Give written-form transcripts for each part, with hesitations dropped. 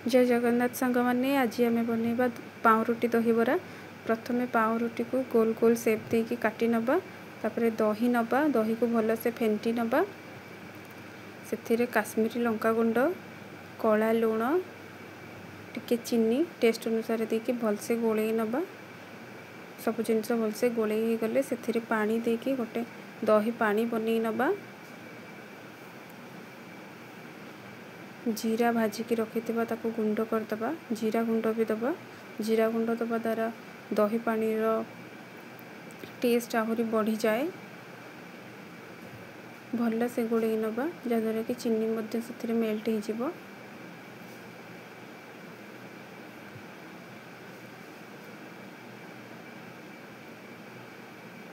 ଜୟ ଜଗନ୍ନାଥ ସାଙ୍ଗମାନେ, ଆଜି ଆମେ ବନେଇବା ପାଉଁରୁଟି ଦହିବରା। ପ୍ରଥମେ ପାଉଁରୁଟିକୁ ଗୋଲ ଗୋଲ ସେପ୍ ଦେଇକି କାଟି ନେବା। ତାପରେ ଦହି ନେବା, ଦହିକୁ ଭଲସେ ଫେଣ୍ଟି ନେବା। ସେଥିରେ କାଶ୍ମୀରୀ ଲଙ୍କା ଗୁଣ୍ଡ, କଳା ଲୁଣ, ଟିକେ ଚିନି ଟେଷ୍ଟ ଅନୁସାରେ ଦେଇକି ଭଲସେ ଗୋଳେଇ ନେବା। ସବୁ ଜିନିଷ ଭଲସେ ଗୋଳେଇ ହେଇଗଲେ ସେଥିରେ ପାଣି ଦେଇକି ଗୋଟେ ଦହି ପାଣି ବନେଇ ନେବା। ଜିରା ଭାଜିକି ରଖିଥିବା ତାକୁ ଗୁଣ୍ଡ କରିଦେବା, ଜିରା ଗୁଣ୍ଡ ବି ଦେବା। ଜିରା ଗୁଣ୍ଡ ଦେବା ଦ୍ୱାରା ଦହି ପାଣିର ଟେଷ୍ଟ ଆହୁରି ବଢ଼ିଯାଏ। ଭଲସେ ଗୋଳେଇ ନେବା, ଯାହାଦ୍ୱାରା କି ଚିନି ମଧ୍ୟ ସେଥିରେ ମେଲ୍ଟ ହେଇଯିବ।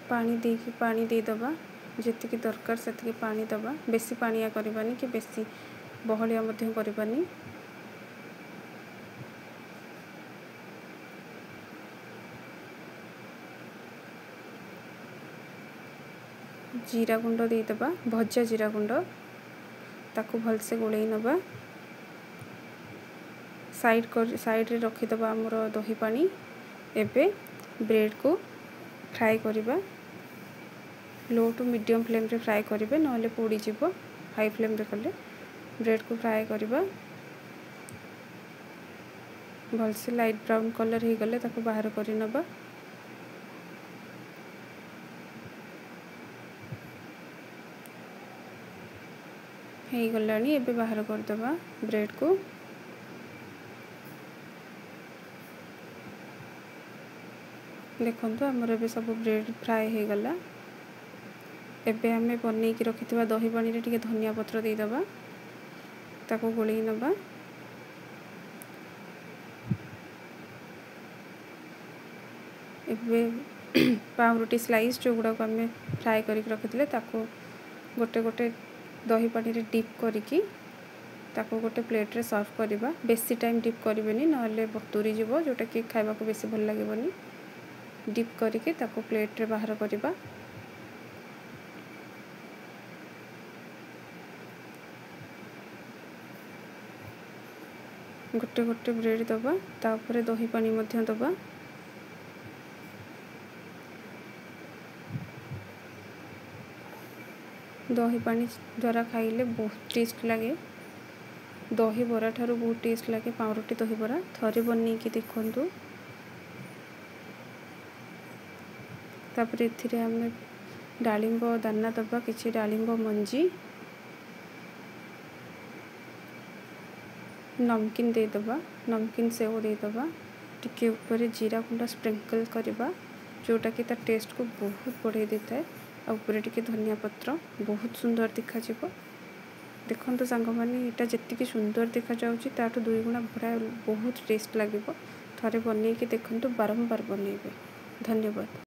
ପାଣି ଦେଇକି ପାଣି ଦେଇଦେବା, ଯେତିକି ଦରକାର ସେତିକି ପାଣି ଦେବା। ବେଶୀ ପାଣିଆ କରିବାନି କି ବେଶୀ ବହଳିଆ ମଧ୍ୟ କରିବାନି। ଜିରା ଗୁଣ୍ଡ ଦେଇଦେବା, ଭଜା ଜିରା ଗୁଣ୍ଡ, ତାକୁ ଭଲସେ ଗୋଳେଇ ନେବା। ସାଇଡ଼ରେ ରଖିଦେବା ଆମର ଦହି ପାଣି। ଏବେ ବ୍ରେଡ଼କୁ ଫ୍ରାଏ କରିବା। ଲୋ ଟୁ ମିଡ଼ିୟମ୍ ଫ୍ଲେମ୍ରେ ଫ୍ରାଏ କରିବେ, ନହେଲେ ପୋଡ଼ିଯିବ ହାଇ ଫ୍ଲେମ୍ରେ କଲେ। ବ୍ରେଡ଼କୁ ଫ୍ରାଏ କରିବା ଭଲସେ, ଲାଇଟ୍ ବ୍ରାଉନ୍ କଲର୍ ହେଇଗଲେ ତାକୁ ବାହାର କରି ନେବା। ହେଇଗଲାଣି, ଏବେ ବାହାର କରିଦେବା ବ୍ରେଡ଼କୁ। ଦେଖନ୍ତୁ, ଆମର ଏବେ ସବୁ ବ୍ରେଡ଼ ଫ୍ରାଏ ହେଇଗଲା। ଏବେ ଆମେ ବନେଇକି ରଖିଥିବା ଦହି ପାଣିରେ ଟିକେ ଧନିଆ ପତ୍ର ଦେଇଦେବା, ତାକୁ ଗୋଳେଇ ନେବା। ଏବେ ପାଉଁରୁଟି ସ୍ଲାଇସ୍ ଯେଉଁଗୁଡ଼ାକୁ ଆମେ ଫ୍ରାଏ କରିକି ରଖିଥିଲେ, ତାକୁ ଗୋଟେ ଗୋଟେ ଦହି ପାଣିରେ ଡିପ୍ କରିକି ତାକୁ ଗୋଟେ ପ୍ଲେଟ୍ରେ ସର୍ଭ କରିବା। ବେଶୀ ଟାଇମ୍ ଡିପ୍ କରିବେନି, ନହେଲେ ବତୁରି ଯିବ, ଯେଉଁଟାକି ଖାଇବାକୁ ବେଶୀ ଭଲ ଲାଗିବନି। ଡିପ୍ କରିକି ତାକୁ ପ୍ଲେଟ୍ରେ ବାହାର କରିବା। ଗୋଟେ ଗୋଟେ ବ୍ରେଡ଼ ଦେବା, ତା ଉପରେ ଦହି ପାଣି ମଧ୍ୟ ଦେବା। ଦହି ପାଣି ଦ୍ୱାରା ଖାଇଲେ ବହୁତ ଟେଷ୍ଟ ଲାଗେ। ଦହିବରା ଠାରୁ ବହୁତ ଟେଷ୍ଟ ଲାଗେ ପାଉଁରୁଟି ଦହିବରା। ଥରେ ବନେଇକି ଦେଖନ୍ତୁ। ତାପରେ ଏଥିରେ ଆମେ ଡାଳିମ୍ବ ଦାନା ଦେବା, କିଛି ଡାଳିମ୍ବ ମଞ୍ଜି, ନମକିନ୍ ଦେଇଦେବା, ନମକିନ୍ ସେଓ ଦେଇଦେବା। ଟିକେ ଉପରେ ଜିରା ଗୁଣ୍ଡ ସ୍ପ୍ରିଙ୍କଲ୍ କରିବା, ଯେଉଁଟାକି ତା ଟେଷ୍ଟକୁ ବହୁତ ବଢ଼େଇ ଦେଇଥାଏ। ଆଉ ଉପରେ ଟିକେ ଧନିଆ ପତ୍ର, ବହୁତ ସୁନ୍ଦର ଦେଖାଯିବ। ଦେଖନ୍ତୁ ସାଙ୍ଗମାନେ, ଏଇଟା ଯେତିକି ସୁନ୍ଦର ଦେଖାଯାଉଛି ତାଠୁ ଦୁଇଗୁଣା ବଢ଼ିଆ ବହୁତ ଟେଷ୍ଟ ଲାଗିବ। ଥରେ ବନେଇକି ଦେଖନ୍ତୁ, ବାରମ୍ବାର ବନେଇବେ। ଧନ୍ୟବାଦ।